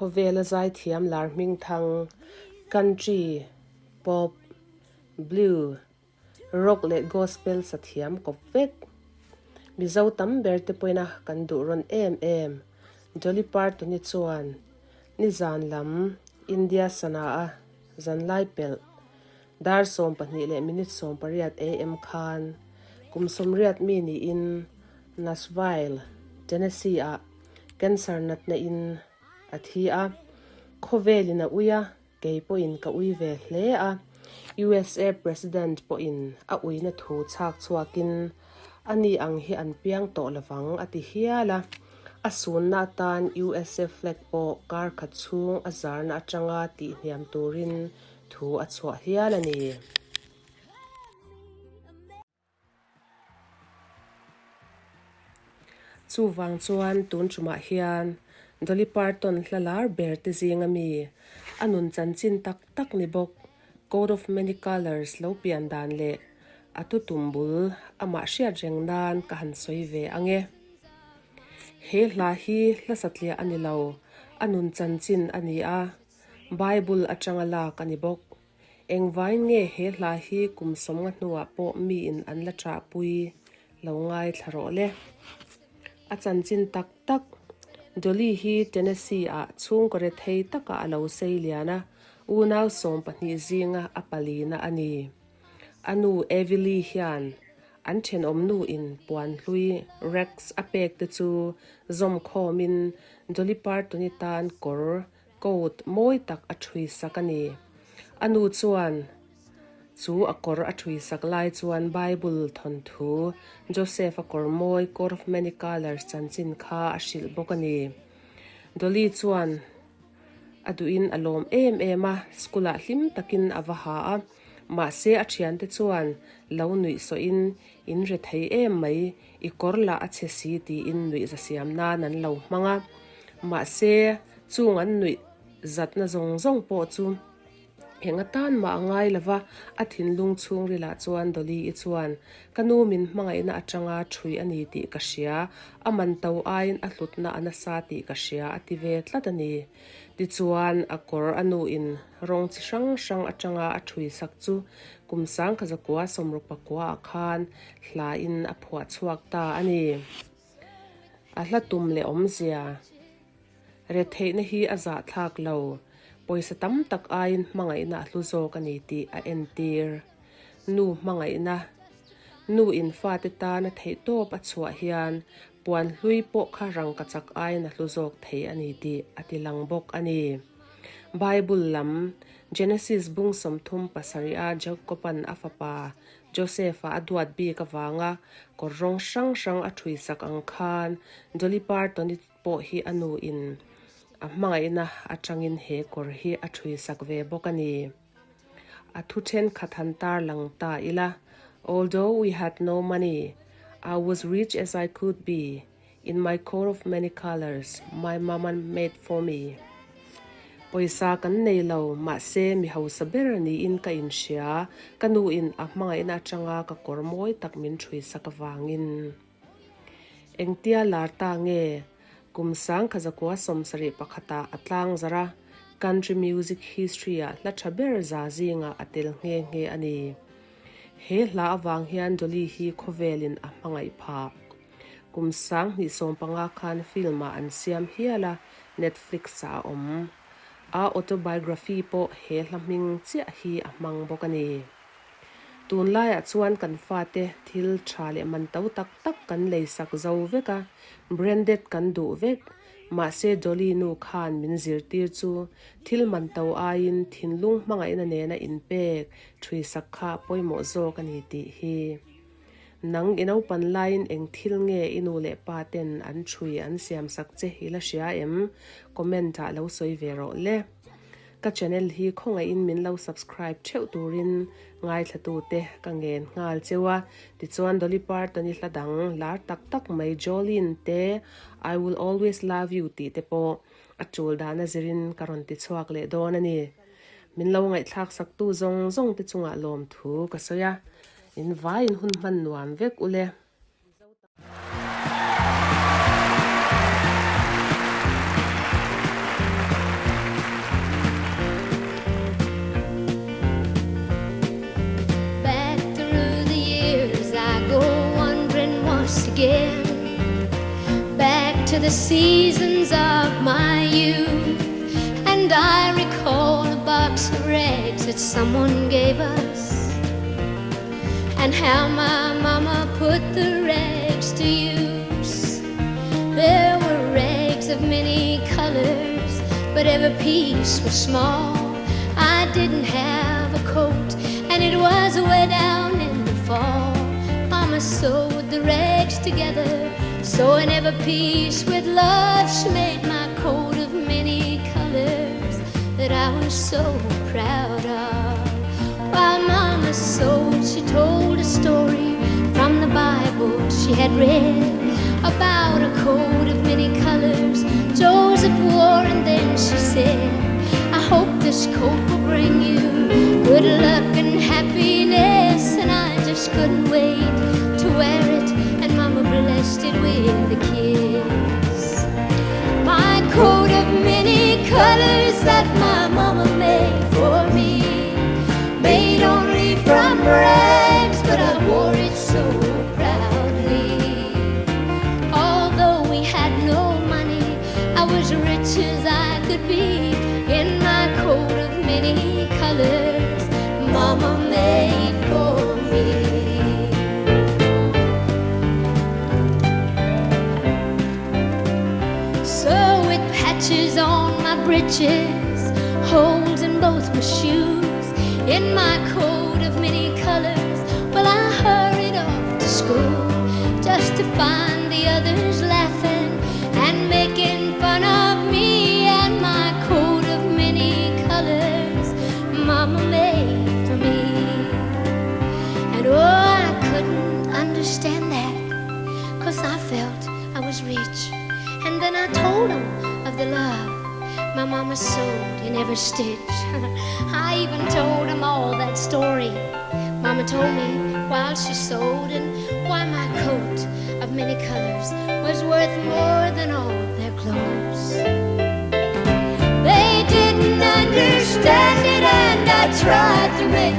Khawvela zaithiam lar hmingthang, country, pop, blue, rock leh gospel sa thiam kawp vek. Mizo tam ber te pawina kan duh rawn em em. Dolly Parton-i chuan nizan lam India sana a zanlai pelh dar 12 leh minute 18 am khan kum 80 mi niin Nashville, Tennessee-ah Cancer natna in a thi a, khawvelin a ui a, kei pawhin ka ui ve hle a, USA President pawhin a uina thu chhak chhuakin a ni ang hi an piang tawh lovang a ti hial a, a sunna atan USA flag pawh kar khat chhung a zarna atanga tihhniam turin thu a chhuah hial a ni. Chuvang chuan tun tumah hian Dolly Parton hla lar ber te zinga mi a nun chanchin tak tak ni bawk Coat of Many Colours lo pian dan leh a tutum bul amah hriat reng nan ka han sawi ve ang e. He hla hi hla satliah a ni lo, a nun chanchin a ni a, Bible atanga lak a ni bawk. Engvain nge he hla hi kum sawmnga hnuah pawh miin an la ṭahpui lo ngaithla rawh le? A chanchin tak tak, Dolly hi Tennessee-ah chhungkaw rethei takah a lo sei lian a, unau 12 zinga a palina a ni. A nu Evie Lee hian an ṭhenawm nuin puan hlui rags a pek te chu zawm khawmin Dolly Parton-i tan kawr Coat mawi tak a ṭhui sak a ni. A nu chuan chu a kawr a ṭhui sak lai chuan Bible thawnthu Joseph-a kawr mawi Coat of Many Colours chanchin kha a hrilh bawk a ni. Dolly chuan a duhin a lawm em em a, school-ah hlim takin a va ha a. Mahse a ṭhiante chuan lo nuih sawhin, In re thei em mai, i kawr lah a chhe si tiin nuih za siam nan an lo hmang a. Mahse, chung an nuih zatna zawng zawng pawh chu eng atan mah a ngai lo va, a thinlung chhungrilah chuan Dolly-i chuan, Ka nu min hmangaihna atanga ṭhui a ni tih ka hria, a man to aiin a hlutna a nasa tih ka hria a ti ve tlat a ni. Tichuan, a kawr a nuin rawng chi hrang hrang atanga a ṭhui sak chu kum 1960 ah khan hlain a phuah chhuak ta a ni. A hla tum leh awmzia retheihna hi a zahthlak lo, pawisa tam tak aiin hmangaihna a hlu zawk a ni tih a entir. Nu hmangaihna, Nu in fate tana theihtawp a chhuah hian puan hlui pawh kha rangkachak aiin a hlu zawk thei a ni tih a ti lang bawk a ni. Bible lam, Genesis bung 37 a Jacob-a'n a fapa Joseph-a a duat bik avanga kawr rawng hrang hrang a ṭhui sak ang khan Dolly Parton-i pawh hi a nuin a hmangaihna aṭangin he kawr hi a ṭhui sak ve bawk a ni. A thu ṭhenkhat han tar lang ta ila, Although we had no money, I was rich as I could be in my coat of many colours my mama made for me. Pawisa kan nei lo, mahse mi hausa ber niin ka inhria, ka nuin a hmangaihna atanga ka kawr mawi tak min ṭhui sak avangin. Engtia lar ta nge? Kum 1971 ah a tlang zarh a, country music history-ah hla ṭha ber za zingah a tel nghe nghe a ni. He hla avang hian Dolly hi khawvelin a hmangaih phah. Kum 2015 khan film-ah an siam hial a, Netflix-ah a awm. A autobiography pawh he hla hming chiah hi a hmang bawk a ni. Tunlaiah chuan kan fate thil tha leh man to tak tak kan lei sak zo vek a, branded kan duh vek. Mahse Dolly nu khan min zirtir chu thil man to aiin thinlung hmangaihna nena inpek thui sak kha pawimawh zawk a ni tih hi. Nang i naupan laiin eng thil nge i nu leh pa ten an thui an siam sak che i la hria em? Comment ah lo sawi ve rawh le. Ka channel hi khawngaihin min lo subscribe theuh turin ngaithlatute ka ngen nghal cheu a. Tichuan Dolly Parton-i hla dang lar tak tak mai Jolene te, I will always love you tih te pawh a tul dana zirin ka rawn ti chhuak leh dawn a ni. Min lo ngaihthlak saktu zawng zawng te chungah lawmthu ka sawi a. In vaiin hun hman nuam vek ule. the seasons of my youth. And I recall a box of rags that someone gave us, and how my mama put the rags to use. There were rags of many colors, but every piece was small. I didn't have a coat, and it was way down in the fall. Mama sewed the rags together, sewing every piece with love. She made my coat of many colors that I was so proud of. While Mama sewed, she told a story from the Bible she had read about a coat of many colors Joseph wore, and then she said, I hope this coat will bring you good luck and happiness. And I just couldn't wait to wear it, and Mama blessed it with a kiss. My coat of many colors that my mama made for me, made only from rags, but I wore it so proudly. Although we had no money, I was rich as I could be in my coat of many colors Mama made for me. So with patches on my breeches, holes in both my shoes, in my coat of many colors, well, I hurried off to school just to find the others laughing and making fun of me and my coat of many colors Mama made for me. And oh, I couldn't understand that, 'cause I felt I was rich. And then I told them of the love my mama sewed in every stitch. I even told them all that story Mama told me while she sewed, and why my coat of many colors was worth more than all their clothes. They didn't understand it, and I tried to make